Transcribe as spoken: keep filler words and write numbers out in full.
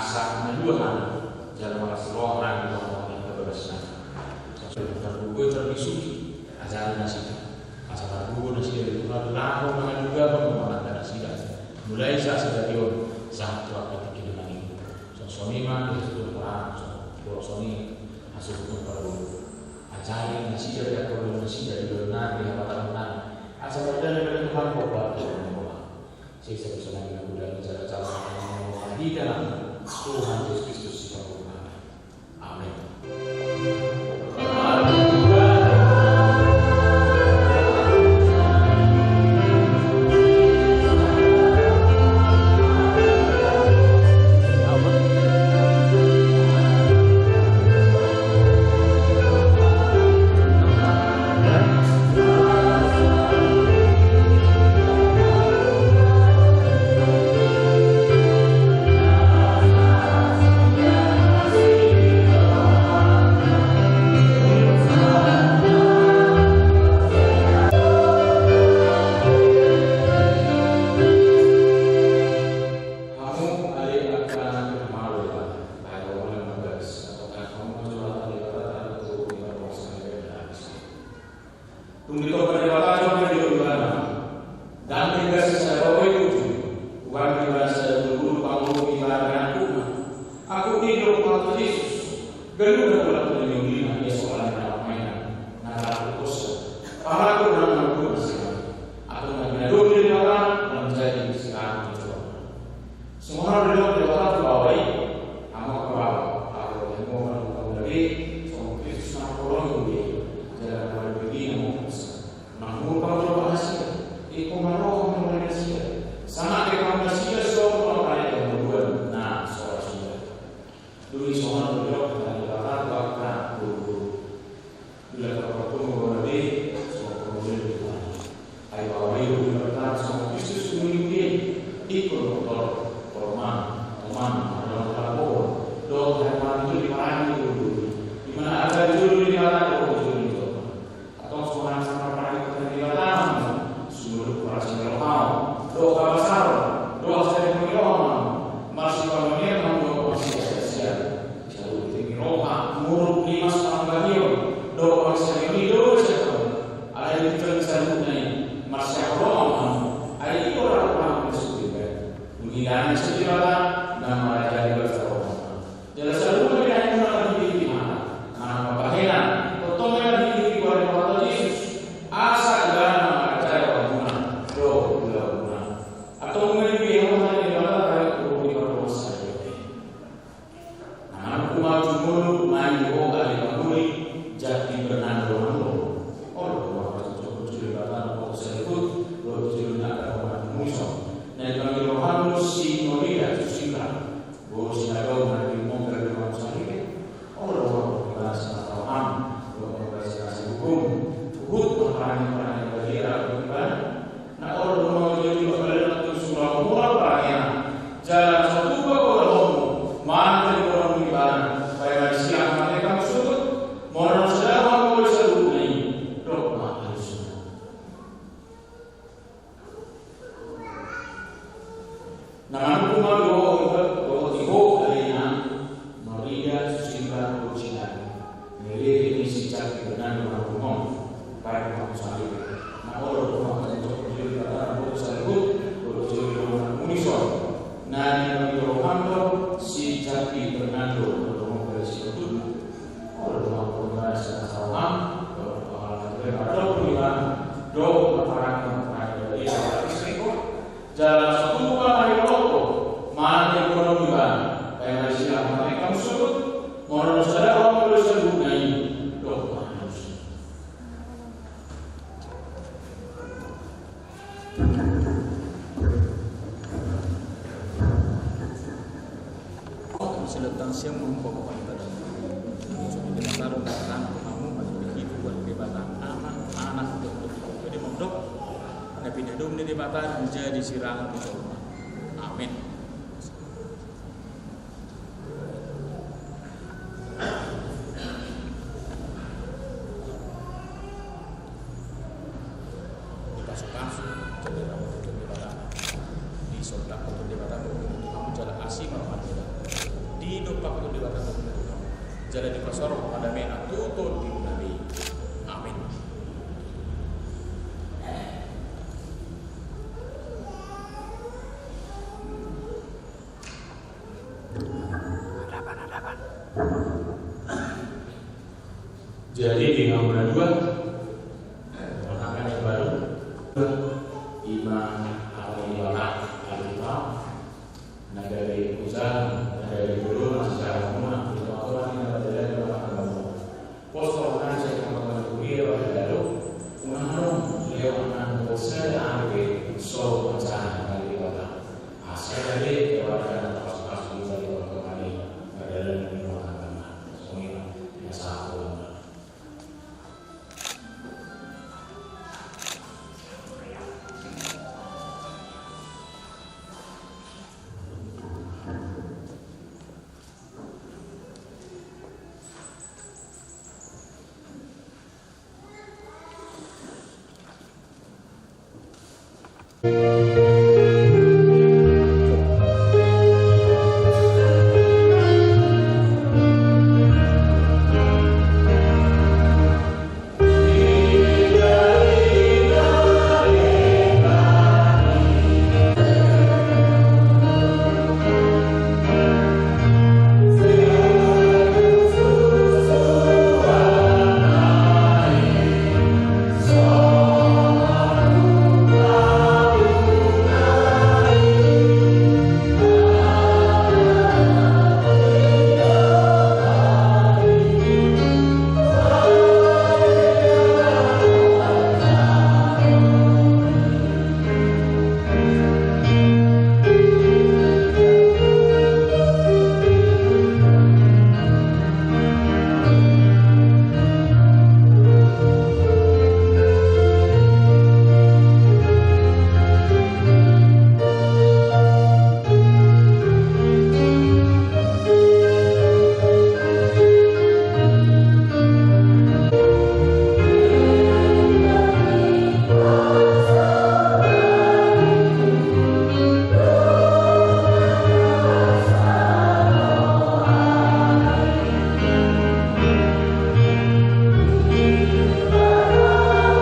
asa malua hami jala marlas roha hami di tongatonga ni bagasna. Songon i tarlumobi tarbisuhi, ajari nasida asa margogo nasida di Tuhan laho mangalualuhon dongananta nasida, mulai saat sadari on sahat tu angka tingki na mangihut. Songon i ma di hasuhuton parboru, songon i hasuhuton parboru. Ajari nasida di angka ulaon nasida di ulaon nami, di hapatahonon nami, asa mardalan di Tuhan, Bapa, Tuhan, Tuhan. Sesa dosa nami na hudang jala jala nami, marhite Anakmu, Tuhan Jesus Kristus, Sipangolu nami. Amen. Hamu ale angka na hinaholongan, bahen hamu ma na bagas, antong bahen hamu ma joloan ni Debata, tarlumobi di parhorasan ni Debata. Tung ditompa Debata jolma di ibana. Ndang denggan sada baoa i puji, uban di ibana sada gulugulu pangoloi di ibana angkupna. Angkup ni do Tuhan Jesus. Ganup na pola tu na niulina ia soal na pamaina na laku kosa. Palaku na mangkupna sila. Atau na binadomi Debata manjadi sila. Songon na nidok ni Debata tu baoa i, hamu angka baoa, ahu do hamu na hupangula be, songon Kristus na holong be, jala na pola be na mangkup. Mangurpang do nasida, ingkon marroha ma nasida. Sanga ingkon nasida songon na pareto muluan na so ra suda. Dung i songon na nidok ni Debata tu angka boruboru. Dula parparpungu baoa be, songon parmulai ni Tuhan. Ai baoa be dula parparpungu songon Kristus mangihut be. Ingkon doktor, porman, oman, adalah lapor. Dohot harimatua di parani boruboru. Di mana ada julu di mana ada julu di mana. Antong songon na marparange tu Debata hamu, sumurut parasingkir hamu, dohot habasaron, dohot sering mangilon hamu, marsipamonean hamu dohot marsiasiasian, saluhut tingki roha, muruk, limas, panggabeon, dohot marsiageon i do sian hamu, alai di tingki saluhutna i, marsihaholongan hamu, ai i do roha ni Debata. Dung i damai ni Debata, na marajai bangso roha. Jala saluhut na binahen muna marhitehite hata, manang pambahenan, tongtong ma marhitehite goar ni Tuhanta Jesus, asa ibana na mangarajai rohamuna dohot ulaonmuna. Antong nunga dibuhai hamu hata ni Debata taringot tu boru ni pardomuan sadari on. Nunga huhut jumolo ma i ho ale pangoli, jat di bernando nando. Olo do ma parjolo ni Debata na poso sadari on, dohot jolo ni angka dongan muna i son. Na dipanggil rohamu si Nolida, Susila. Boru si Nadong na di Mongga di Mongga Saripe. Olo do roha ni Debata na tau ham, dohot Debata na sihukum. Huhut ma parange-parange na badia rap dohot ibana. Na olo do mangajari ibana tu sura mura parange. Jala na so tupa goar ni rohamu. Na manungkun ma dohot, dohot di ho ale inang, marida susinta dohot sinami. Nilehon ni si Jampi Fernando manungkun on. Baik, manungkun sahali. Na olo dohot manungkun sahali. Dohot sahali dohot sahali. Dohot sahali dohot manungkun sahali. Na di manungkun on do si Jampi Fernando manungkun sahali. Olo dohot manungkun sahali. Dohot manungkun sahali. Dohot manungkun sahali. Jala satupa ma di loko, mate boru iba, baen ma di silang mate kamu sebut, moro sada orang terus sebut nai, dok manusia. Selatan siang mengubah kepala tadi. Jadi, Debata do, Debata, kamu masih begitu buat Debata, anak, anak, dok, dok, dok. Jadi, mondok, na pinadum ni Debata, menjadi sirangan di jolma. Amin. Dipasupasu jala diramothon Debata. Disondangkon Debata, jala asi ma roha ni Debata. Didompakhon Debata, jala dipasaor ma damena tu tondimuna be. Amin. Jadi, di nomor dua, pertama yang baru, ima apa yang baru, yang baru, na gabe usaha, na gabe guru, na secara umum, itu apa lagi, na gabe lagi, na gabe lagi. Pos, kalau nanti saya teman-teman kuliah, pada lalu, unang lewat nang bos saya, ambil, so, macam, dari kota. Asal jadi keluarga dan pas-pas bisa dilakukan di perjalanan di rumah tangga. Semuanya biasa aku.